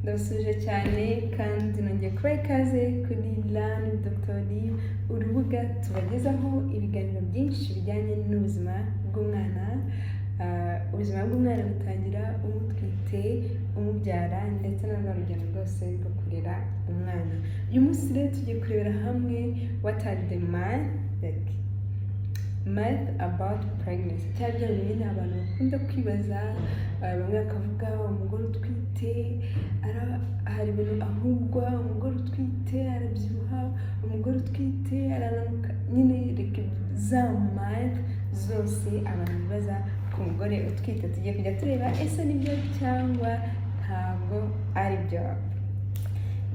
Ndabasuhuje cyane kandi nongeye kubaha ikaze kuri Learn Dr. Olive, urubuga tubagezaho ibiganiro byinshi bijyanye n'ubuzima bw'umwana. Ubuzima bw'umwana butangira umutwite, umubyara, ndetse na rwa rugendo rwose rwo kurera umwana. Uyu munsi rero tugiye kurebera hamwe what are the myth, like myth about pregnancy, cyangwa bya bintu nyine abantu bakunda kwibaza. Bamwe bakavuga umugore utwite hari ibintu ahubwo umugore utwite arabyibuha, umugore utwite arananuka, nyine reka za myth zose abantu bibaza ku mugore utwite. Tugiye kujya tureba ese nibyo cyangwa ntabwo ari byo.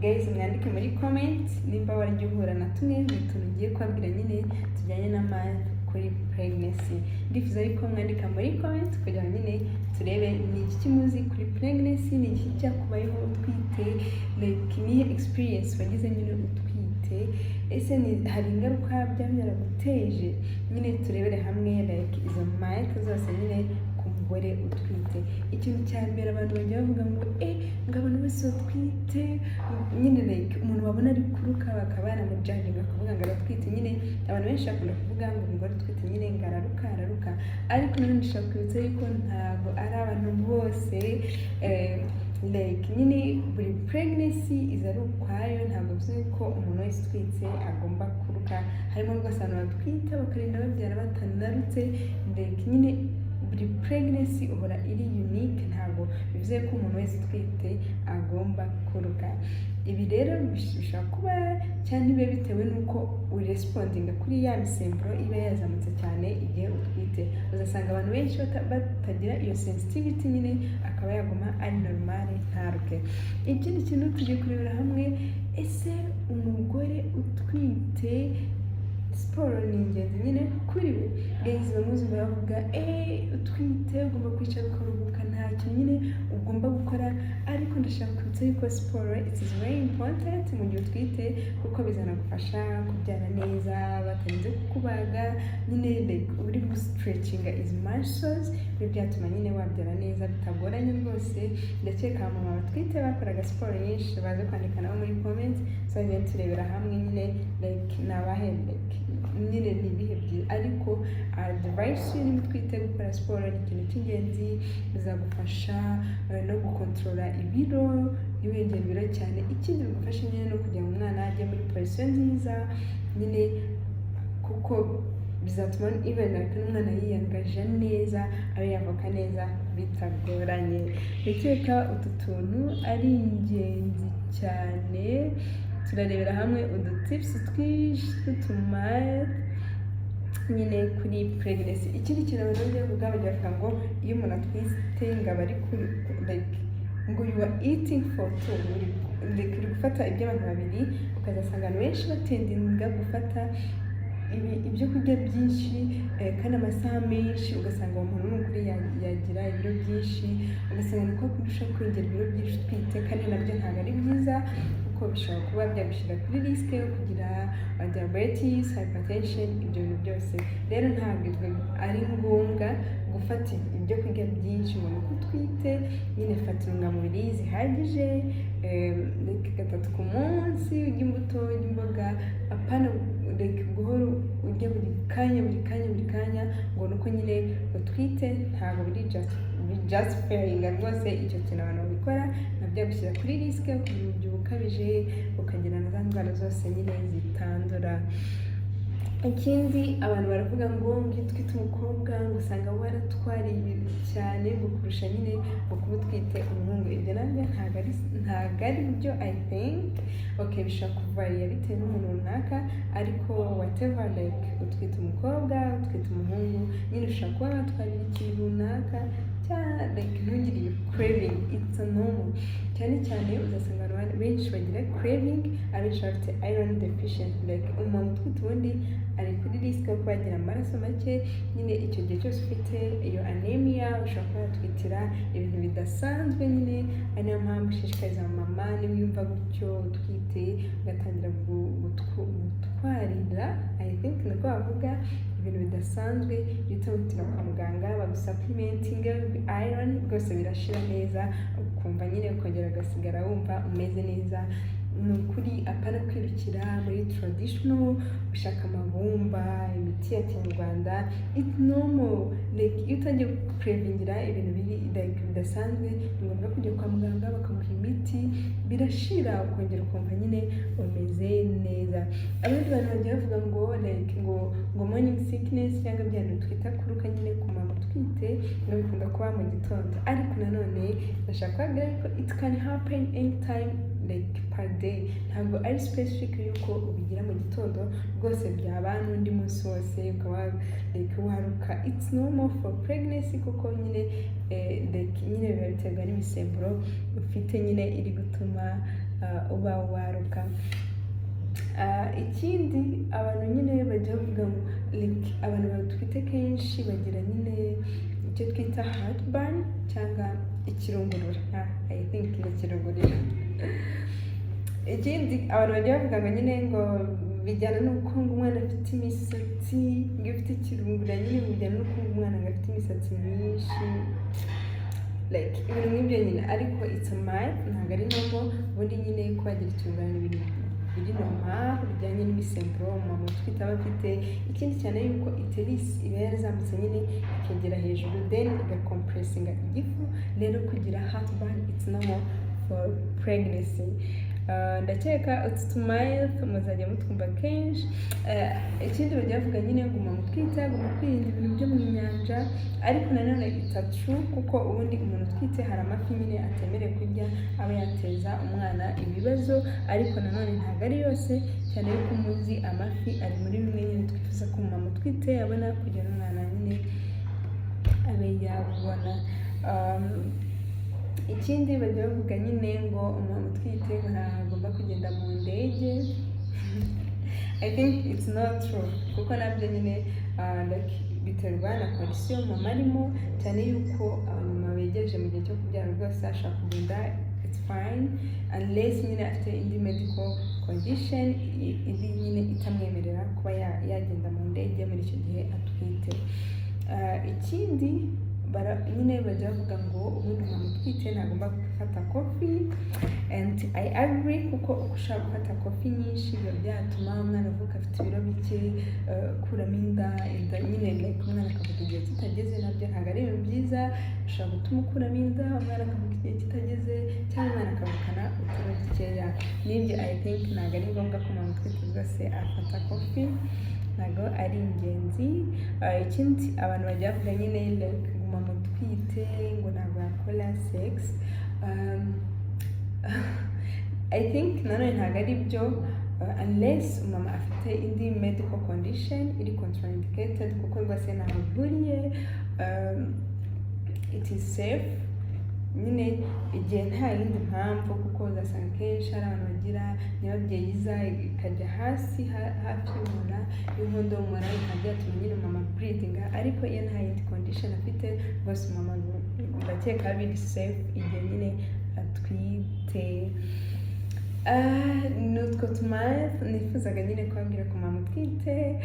Guys, mwandike muri comment nimba warajya uhura na tumwe mu tuntu ngiye kubabwira nyine tujyanye na myth kuri pregnancy. Ndifuza ariko mwandika muri comment kugira ngo nyine turebe ni iki muzi kuri pregnancy, ni iki cyakubayeho utwite, like nihe experience wagize nyine utwite, ese ni hari ingaruka byaba byaraguteje. Nyine turebere hamwe like izo myth zose nyine ku mugore utwite. Ikintu cya mbere abantu bajya bavuga ngo ngo abantu bose batwite nyine, like umuntu babona ari kuruka bakaba banamujudginga, bakavuga ngo aratwite. Nyine abantu benshi bakunda kuvuga ngo umugore utwite nyine ngo araruka, araruka, ariko nanone ndashaka kwibutsa yuko ntabwo ari abantu bose. Like nyine buri pregnancy iza ari ukwayo, ntabwo bivuze ko umuntu wese utwite agomba kuruka. Harimo rwose abantu batwita bakarinda babyara batanarutse. Like nyine buri pregnancy uhora iri unique, ntabwo bivuze ko umuntu wese utwite agomba kuruka. Ibi rero bishobora kuba cyangwa ntibibe, bitewe n'uko urespondinga kuri ya misemburo iba yazamutse cyane igihe utwite. Uzasanga abantu benshi batagira iyo sensitivity, nyine akaba yaguma ari normal ntaruke. Ikindi kintu tugiye kurebera hamwe: ese umugore utwite siporo ni ingenzi nyine kuri we? Guys, bamwe uzumva bavuga utwite ugomba kwicara ukaruhuka, nta kintu nyine ugomba gukora, ariko ndashaka kwibutsa yuko siporo it is very important mu gihe utwite, kuko bizanagufasha kubyara neza batarinze kukubaga. Nyine like uba uri gustretchinga izi muscles, biba byatuma nyine wabyara neza bitagoranye rwose. Ndakeka abamama batwite bakoraga siporo nyinshi baze kwandika nabo muri comment, so turebera hamwe nyine like ni abahe, like nyine ni ibihe byiza. Ariko advice, niba utwite, gukora siporo ni ikintu cy'ingenzi, bizagufasha no gukontorora ibiro, ntiwiyongere ibiro cyane. Ikindi bigufasha nyine no kugira ngo umwana ajye muri position nziza nyine, kuko bizatuma even like n'umwana yiyangaje neza, abe yavuka neza bitagoranye. Ndakeka utu tuntu ari ingenzi cyane. Turarebera hamwe udutips twinshi tw'utumyth nyine kuri pregnancy. Ikindi kintu abantu bajya bavuga, bajya bavuga ngo iyo umuntu atwite ngo aba ari kuri like ngo you are eating for two, uri like uri gufata iby'abantu babiri. Ukazasanga abantu benshi batendinga gufata ibyo kurya byinshi kandi amasaha menshi, ugasanga uwo muntu ni ukuri yagira ibiro byinshi, ugasanga ni ko kurushaho kwiyongera ibiro byinshi utwite, kandi nabyo ntabwo ari byiza, kuko bishobora kuba byagushyira kuri risk yo kugira diabetes, hypertension, ibyo bintu byose. Rero ntabwo ibyo ari ngombwa gufata ibyo kurya byinshi ngo ni uko utwite. Nyine fata intungamubiri zihagije, like gatatu ku munsi, urya imbuto, urya imboga, apana like guhora urya buri kanya, buri kanya, buri kanya ngo ni uko nyine utwite. Ntabwo biri just failing rwose. Icyo kintu abantu babikora nabyo byagushyira kuri risk yo kugira umubyibuho ukabije, ukagira na za ndwara zose nyine zitandura. Ikindi abantu baravuga ngo iyo utwite umukobwa ngo usanga waratwariye ibintu cyane ngo kurusha nyine ngo kuba utwite umuhungu. Ibyo nabyo ntabwo ari byo. I think okay, bishobora kuvariya bitewe n'umuntu runaka, ariko whatever, like utwite umukobwa, utwite umuhungu, nyine ushobora kuba watwarira ikintu runaka cyangwa like ntugire iyo craving, it's a normal. Cyane cyane uzasanga abantu benshi bagira craving, abenshi bafite iron deficient. Like umuntu utwite ubundi ari kuri risk yo kuba yagira amaraso make. Nyine icyo gihe cyose ufite iyo anemia ushobora kuba yatwitira ibintu bidasanzwe nyine, ari nayo mpamvu ushishikariza mama niwiyumva gutyo utwite, ugatangira gutwarira, I think niko bavuga, ibintu bidasanzwe, uhita wihutira kwa muganga bagusupplementinga iron, rwose birashira neza, ukumva nyine ukongera ugasigara wumva umeze neza. Ni ukuri, apana kwirukira muri traditional, gushaka amabumba, imiti ya kinyarwanda. It's normal, like iyo utangiye kucravingira ibintu biri like bidasanzwe, ni ngombwa kujya kwa muganga bakaguha imiti, birashira, ukongera ukumva nyine umeze neza. Abandi bantu bagiye bavuga ngo like ngo morning sickness, cyangwa bya bintu twita kuruka nyine ku mama utwite, ngo bikunda kuba mu gitondo. Ariko nanone ndashaka kubabwira ko it can happen anytime, like per day. Ntabwo ari specific yuko ubigira mu gitondo, rwose byaba n'undi munsi wose ukaba like waruka. It's normal for pregnancy, kuko nyine like nyine biba biterwa n'imisemburo ufite nyine iri gutuma uba waruka. Ikindi abantu nyine bajya bavuga ngo like abantu batwite kenshi bagira nyine icyo twita heartburn cyangwa ikirungurura. I think ni ikirungurira. Ikindi abantu bajya bavuga ngo nyine ngo bijyana n'uko ngo umwana afite imisatsi, ngo iyo ufite ikirungurira nyine bijyana n'uko ngo umwana ngo afite imisatsi myinshi, like ibintu nk'ibyo nyine. Ariko it's a myth, ntabwo ari normal. Ubundi nyine kuba wagira ikirungurira ni ibintu biri normal, bijyanye n'imisemburo mama utwite aba afite. Ikindi cyane yuko uterus iba yarazamutse nyine ikegera hejuru, then igacompressinga igifu. Rero kugira heartburn, it's normal for pregnancy. Ndakeka utu tumyth muzajya mutwumva kenshi. Ikindi bajya bavuga nyine ngo umuntu utwite agomba kwirinda ibintu byo mu nyanja, ariko nanone it's true, kuko ubundi umuntu utwite hari amafi nyine atemerewe kurya, aba yateza umwana ibibazo. Ariko nanone ntabwo ari yose, cyane yuko muzi amafi ari muri bimwe nyine twifuza ko umumama utwite yabona kugira umwana nyine abe yabona. Ikindi bajya bavuga nyine ngo umuntu utwite ngo ntagomba kugenda mu ndege. I think it's not true, kuko nabyo nyine like biterwa na condition mama arimo, cyane yuko abamama begereje mu gihe cyo kubyara rwose ashaka kugenda, it's fine, unless nyine afite indi medical condition iri nyine itamwemerera kuba yagenda mu ndege muri icyo gihe atwite. Ikindi nyine bajya bavuga ngo ubundi umuntu utwite ntagomba gufata coffee, and I agree, kuko uko ushobora gufata coffee nyinshi biba byatuma umwana avuka afite ibiro bike, kuramo inda, inda nyine like umwana akavuka igihe kitageze. Nabyo ntabwo ari ibintu byiza. Bishobora gutuma ukuramo inda, umwana akavuka igihe kitageze, cyangwa umwana akavukana uturo dukeya. N'ibyo I think ntabwo ari ngombwa ko umuntu utwite rwose afata coffee, ntabwo ari ingenzi. Ikindi abantu bajya bavuga nyine like umumama utwite ngo ntabwo yakora sex. I think nanone ntabwo ari byo, unless umumama afite indi medical condition iri contraindicated, kuko rwose ntaho bihuriye. It is safe nyine igihe nta yindi mpamvu, kuko uzasanga kenshi hari abantu bagira nyababyeyi iza ikajya hasi hafi y'umura, y'inkondo y'umura, bikaba byatuma nyine umumama bleedinga. Ariko iyo nta yindi condition afite, rwose umumama ndakeka biri safe igihe nyine atwite. Ni utwo tumyth nifuzaga nyine kubabwira ku mama utwite.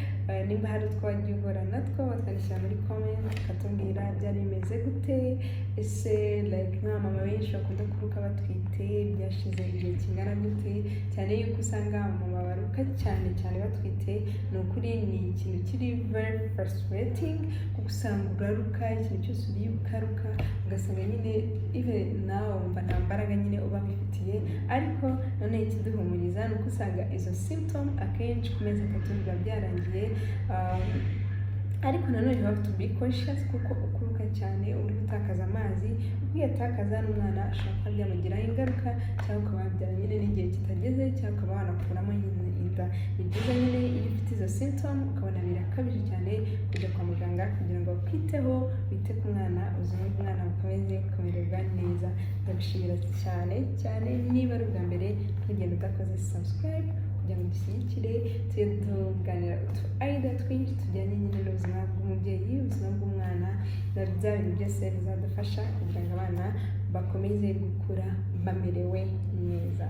Nimba hari utwo wagiye uhura natwo, watwandikira muri comment ukatubwira byari bimeze gute. Ese like nk'abamama benshi bakunda kuruka batwite, byashize igihe kingana gute? Cyane yuko usanga abamama baruka cyane cyane batwite, ni ukuri ni ikintu kiri very frustrating, kuko usanga uraruka, ikintu cyose uriye ukaruka, ugasanga nyine even nawe wumva nta mbaraga nyine uba wifitiye. Ariko none ikiduhumuriza ni uko usanga izo symptom akenshi ku mezi 3 biba byarangiye. Ariko nanone you have to be cautious, kuko ukuruka cyane uri gutakaza amazi, uko uyatakaza n'umwana ashobora kuba byamugiraho ingaruka, cyangwa ukaba wabyara nyine n'igihe kitageze, cyangwa ukaba wanakuramo nyine inda. Ni byiza nyine iyo ufite izo symptom ukabona birakabije cyane, kujya kwa muganga kugira ngo bakwiteho, bite ku mwana, ubuzima bw'umwana bukomeze kumererwa neza. Ndagushimira cyane cyane. Niba ari ubwa mbere, ntugende udakoze subscribe kugira ngo dushyigikire, tujye tuganira utu idea twinshi tujyanye nyine n'ubuzima bw'umubyeyi, ubuzima bw'umwana, na bya bintu byose bizadufasha kugira ngo abana bakomeze gukura bamerewe neza.